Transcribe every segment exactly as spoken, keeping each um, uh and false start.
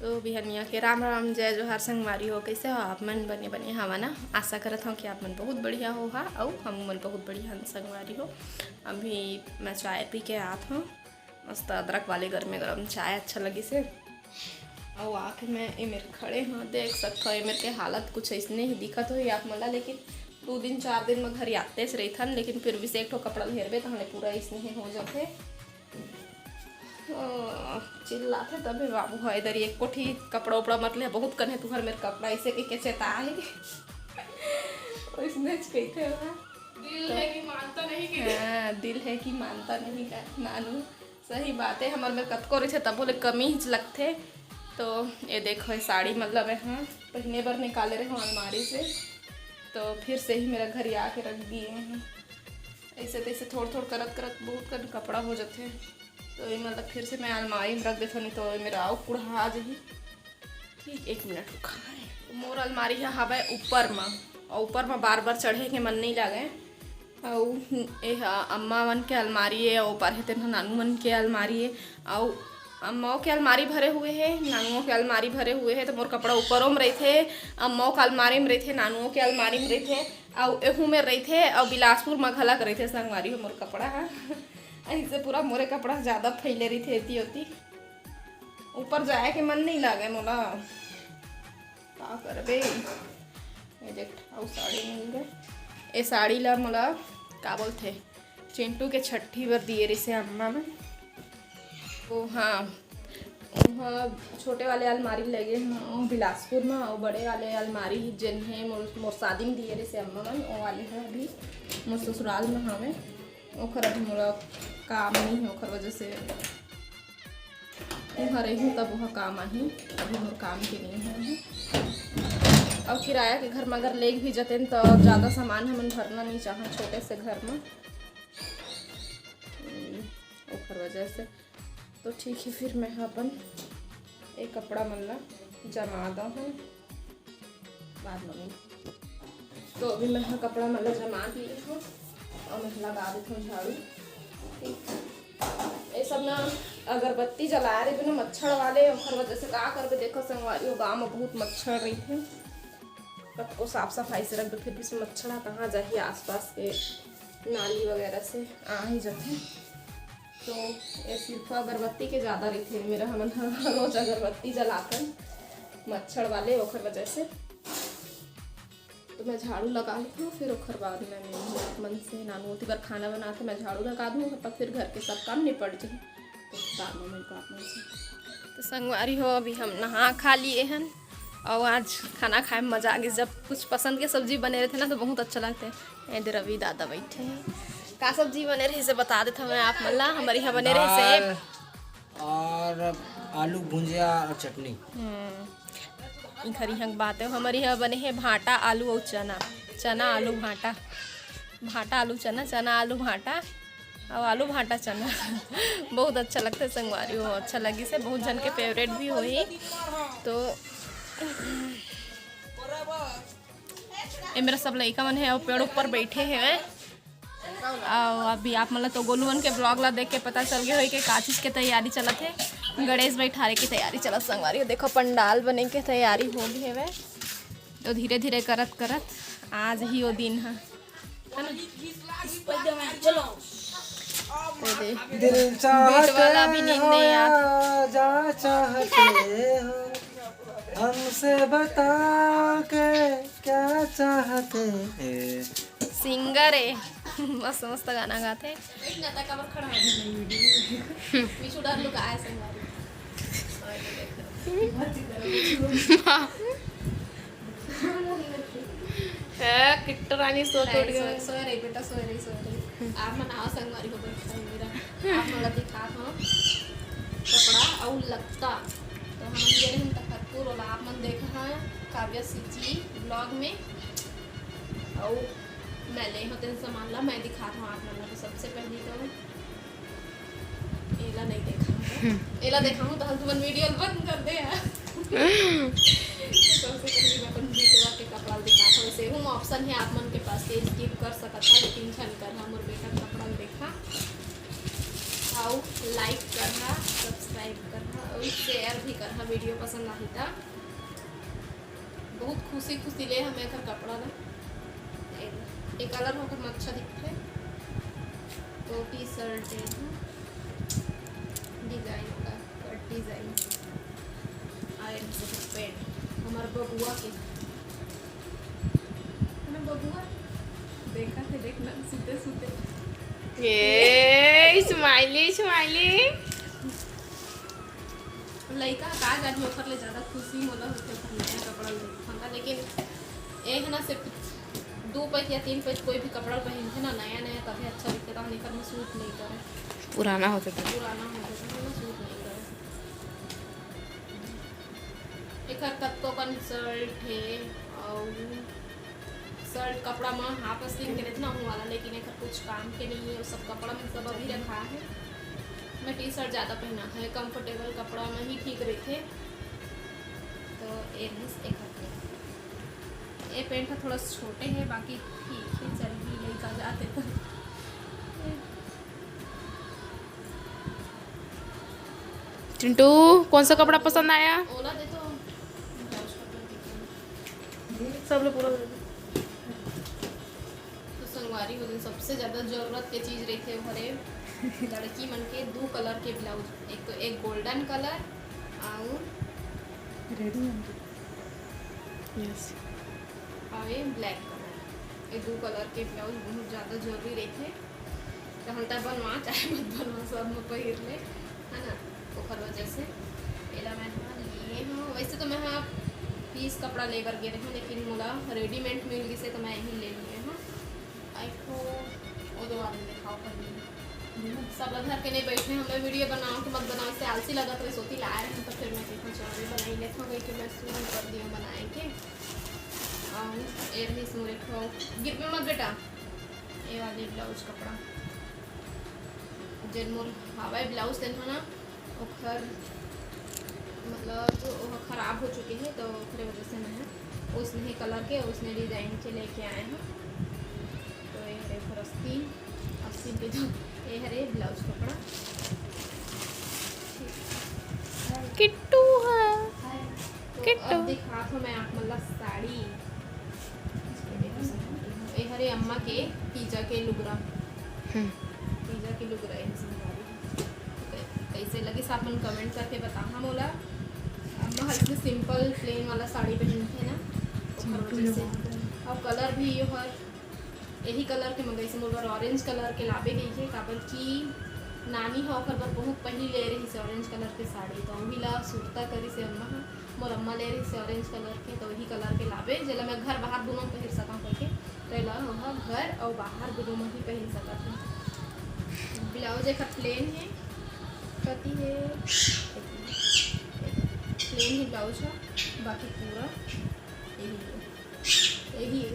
तो बिहनिया के राम राम, जय जोहार संगवारी हो। कैसे हो आप मन? बने बने हवा ना? आशा करत हूँ कि आप मन बहुत बढ़िया हो हा, अउ हम मन बहुत बढ़िया हन संगवारी हो। अभी मैं चाय पी के आत हूँ, मस्त अदरक वाले गरमे गरम चाय अच्छा लगिस हे। अउ आके मैं एमेर खड़े हूँ, देख सकत हो एमेर के हालत कुछ ऐसने ही दिखत होही आप मन ला, लेकिन दू दिन चार दिन में घर आतेच रहिथन, लेकिन फिर भी से एक ठो कपड़ा ल हेरबे तहाँ ले पूरा ऐसने ही हो जाथे। ओ, चिल्लाथे तभे बाबू ह, इधर एक कोठी कपड़ा उपड़ा मत ले, बहुत कन हे तुहर मेर कपड़ा, ऐसे कहिके चेता हे। ओइसनेच कहिथे ओहा। दिल है कि मानता नहीं कि हाँ, दिल है कि मानता नहीं का नानू। सही बात है, हमर मेर कतको रहिथे तभो ले कमी ही लगथे। तो ये देखो, ये साड़ी मतलब है, हाँ, पहिने बर निकाले रहे हो अलमारी से, तो फिर से ही मेरा घर आके रख दिए हैं। ऐसे तैसे थोड़ थोड़ करत करत बहुत कन कपड़ा हो जाथे। तो ये मतलब फिर से मैं अलमारी में रख देथव, नहीं तो ये मेरा अउ कुढ़ा जाही। ठीक, एक मिनट रुका है। मोर अलमारी ह हवय ऊपर म, अउ ऊपर म बार बार चढ़े के मन नहीं लागे। अउ ए ह अम्मा मन के अलमारी है, अउ ऊपर हे तेन ह नानू मन के अलमारी है। अउ अम्माओं के अलमारी भरे हुए है, नानुओं के अलमारी भरे हुए है, तो मोर कपड़ा ऊपरों में रहिथे, अम्माओं के अलमारी में रहिथे, नानुओं के अलमारी में रहिथे, अउ एहू में रहिथे, अउ बिलासपुर म घलक रहिथे संगवारी हो मोर कपड़ा ह। ऐसे पूरा मोरे कपड़ा ज़्यादा फैले रहिथे एती ओती, ऊपर जाए के मन नहीं लागे मोला। का करबे? ये देख, अउ साड़ी मिल गए। ए साड़ी ला मोला का बोलथे, चिंटू के छट्ठी बर दिए रिसे अम्मा मन। ओ हाँ, ओहा छोटे वाले अलमारी ले गे हन, ओ बिलासपुर में, अउ बड़े वाले अलमारी जेन हे मोर, मोर शादी में दिए रिसे अम्मा मन, ओ वाले ह अभी मोर ससुराल में हवे। ओखर अभी मोला काम नहीं है, ओखर वजह से उहाँ रही तब वह काम आही, अभी मोर काम के नहीं है। अभी अउ किराया के घर में अगर लेके भी जतेन तो ज़्यादा सामान हमन भरना नहीं चाहन छोटे से घर में, हम्म, ओखर वजह से। तो ठीक है, फिर मैं ह अपन एक कपड़ा मन ला जमा दहूँ बाद में। तो अभी मैं ह कपड़ा मन ला जमा दिए हूँ अउ मैं लगा देत हूँ झाड़ू। ठीक, ये सब ना अगरबत्ती जलाए रहे ना मच्छर वाले, ओखर वजह से का करबे। देखो संगवारी हो, गाँव में बहुत मच्छर रहिथे, कतको साफ सफाई से रख दो फिर भी से मच्छर ह कहाँ जाही, आसपास के नाली वगैरह से आ ही जाथे। तो ये सिर्फ अगरबत्ती के ज़्यादा रहिथे, मेरा हमन ह रोज अगरबत्ती जलाथन मच्छर वाले, ओखर वजह से। तो मैं झाड़ू लगा लेथव, फिर ओखर बाद में मैं आप मन से नानू ओती बर खाना बनाथे, मैं झाड़ू लगा दूँ, तब फिर घर के सब काम निपट जाही। तो बाद में मिलबो आप मन से। तो संगवारी हो, अभी हम नहा खा लिए हन, अउ आज खाना खाए में मजा आ गइस। जब कुछ पसंद के सब्जी बने रहिथे ना, तो बहुत अच्छा लगथे। ए दे रवि दादा बैठे हैं। का सब्जी बने रहिसे बता देथव मैं आप मन ला। हमर इहाँ बने रहिसे दाल और आलू भुंजिया और चटनी। हम्म, इखर इहाँ के बात है। हमर इहाँ बने हे भांटा, आलू अउ चना। चना, आलू, भांटा। भांटा, आलू, चना, चना, आलू, भांटा। अउ आलू, भांटा, चना। बहुत अच्छा लगथे संगवारी हो, अच्छा लगिसे। बहुत झन के favourite भी होही। तो ए मेरा सब लइका मन हे अउ पेड़ ऊपर बैठे हे। अउ अभी आप मन ला तो गोलू मन के vlog ला देख के पता चल गए होही कि का चीज के तैयारी चलत हे। गणेश बैठारे के तैयारी चलत संगवारी हो। देखो पंडाल बने के तैयारी हो गए हवे। तो धीरे धीरे करत करत आज ही वो दिन ह, है ना? चलो। दे दे। दिल चाहते वाला भी नींद हो नहीं आती। या जा चाहते हो, हमसे बता के क्या चाहते हैं। Singer है, मस्त मस्त गाना गाथे। एक ना तक अब खड़ा हो गया। पीछू डर लुका है संगवारी। है, किट्टू रानी सो के उठ गए। सोए रही बेटा, सोए रही, सोए रही। आप मन आओ संगवारी हो, बैठ संगवारी। आप मन ला दिखात हूँ कपड़ा अउ लत्ता। तो हम ये रही तखतपुर वाला, आप मन देखा है काव्या सीजी vlog में। अउ मैं ले होते सामान ला मैं दिखात हूँ आप मन ला। तो सबसे पहले तो एला नहीं देखा हूँ। एला देखा हूँ तो हम तुमन video बंद कर दे यार। सबसे पहले मैं अपन बेटवा के कपड़ा दिखात हूँ। वैसे हूँ option है आप मन के पास से skip कर सकत हा, लेकिन झन कर हा मोर बेटा के कपड़ा ल देखा। अउ like कर हा, subscribe कर हा अउ शेयर भी करहा, वीडियो पसंद आही त। बहुत खुशी खुशी ले हमें एकर कपड़ा ला। ए, ए कलर ओकर में अच्छा दिखथे। तो टी शर्ट है, डिजाइन का, कट डिजाइन। और एक पैंट हमार बबुआ के। है ना बबुआ? देखा थे, देखना, सुते सुते। ए, स्माइली, स्माइली। लइका का जानी, ओकर ले ज्यादा खुशी मोला होथे ओकर नया कपड़ा लेके। लेकिन ए है ना, सिर्फ दो पैच या तीन पैच कोई भी कपड़ा पहनथे ना, नया नया, तभी अच्छा दिखथे, तहन एकर में सूट नहीं करे। पुराना होथे तो। पुराना होथे तो ना सूट नहीं करे। एकर कतको कन शर्ट हे, अउ शर्ट कपड़ा में हाफ आस्तीन के रहिथे ना, वो वाला, लेकिन एकर कुछ काम के नहीं है, वो सब कपड़ा में सब अभी रखा है। मैं टी शर्ट ज़्यादा पहना है, कंफर्टेबल कपड़ा में ही ठीक रहिथे। तो ए रहिस एकर पैंट। ए पैंट ह थोड़ा छोटे है, बाकी ठीक है, चल भी लइका जाथे तो। चिंटू, कौन सा कपड़ा पसंद आया? ओला दे तो। सब लोग पूरा दे दो। तो संगवारी हो, सबसे ज्यादा जरूरत के चीज रहिथे घरे लड़की मन के, दू कलर के ब्लाउज, एक तो एक गोल्डन कलर और रेडी। यस। और ये ब्लैक कलर, ये दू कलर के ब्लाउज बहुत ज्यादा जरूरी रहिथे। तो हम त बनवा चाहे मत बनवा, सब में पहिर ले, है ना? ओकर वजह से एला मैं ह लिए हूँ। वैसे तो मैं ह पीस कपड़ा ले बर गे रहे हूँ, लेकिन मोला रेडीमेड मिल गई से तो मैं यही ले लिए हूँ। आई को वो दो वाले दिखाओ कर लिए। सब ला धर के नहीं बैठे, हमें वीडियो बनाओ कि मत बनाओ, इससे आलसी लगत रहे, सोती ला रहे हैं, तो फिर मैं देखो चलो बनाई लेते हो गई कि मैं शुरू कर दिया बनाए के। और ये रही इसमें देखो, गिर पे मत बेटा। ये वाले ब्लाउज कपड़ा, जेन मोर हवाई ब्लाउज देन हो ना, ओखर मतलब ओह खराब हो चुके हैं, तो ओखरे वजह से मैं ह उसने ही कलर के, उसने डिजाइन के लेके आए हैं। तो ये हरे ओखर अस्तीन, अस्तीन के जो ये हरे ब्लाउज कपड़ा। किट्टू है। तो किट्टू। अब दिखात हूँ मैं आप मन ला साड़ी। ये हरे अम्मा के तीजा के लुगरा। हम्म। तीजा के लुगरा है संगवारी। कै-, कैसे लगिस आप मन कमेंट करके बताहा मोला। अम्मा हर इसमें सिंपल प्लेन वाला साड़ी पहनथे ना, ओखर वजह से। और कलर भी ये हर यही कलर के मंगाइस, मोर बर ऑरेंज कलर के लाबे कहिके, काबर कि नानी ह ओखर बर बहुत पहिली ले रहिस ऑरेंज कलर के साड़ी, तो वही ला सुरता करिस हे अम्मा ह। मोर अम्मा ले रहिस हे ऑरेंज कलर के, तो वही कलर के लाबे, जेला मैं घर बाहर दोनों पहिर सकंव कहिके। तो एला ओह घर अउ बाहर दोनों में ही पहिर सकत हे। ब्लाउज एकर प्लेन हे, कति हे, प्लेन ही ब्लाउज ह, बाकी पूरा यही हे। यही है।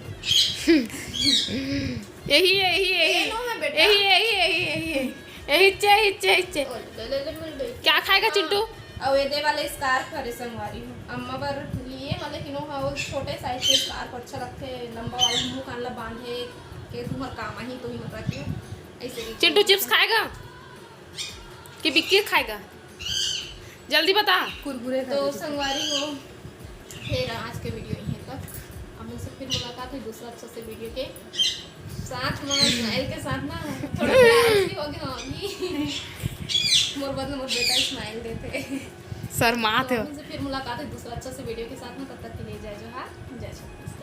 यही है, यही है, यही। ये नो है बेटा। यही, यही, यही, यही है। यही चे, यही चे, यही चे। ओ, ले, ले, ले, मिल गई। क्या खाएगा हाँ। चिंटू? अउ ये दे वाले स्कार्फ हरे संगवारी हो। अम्मा बर लिए, मतलब कि नो, हाँ, वो छोटे साइज के स्कार्फ अच्छा लगथे, लंबा वाला मुंह कान ला बांधे के तुम्हार काम आही तो ही मत रखियो। ऐसे ही चिंटू चिप्स खाएगा कि बिक्की खाएगा? जल्दी बता। कुरकुरे खा तो रहे थे। संगवारी हो, फिर आज के वीडियो यहीं तक। अब मुझसे फिर मुलाकात है दूसरा अच्छा से वीडियो के साथ में, स्माइल के साथ ना। थोड़ा सा आलसी हो गया अभी। मोर बदले मोर बेटा स्माइल देते। शर्मात तो हो। अब मुझसे फिर मुलाकात है दूसरा अच्छा से वीडियो के साथ में, तब तक के लिए जय जोहार, जय छत्तीसगढ़।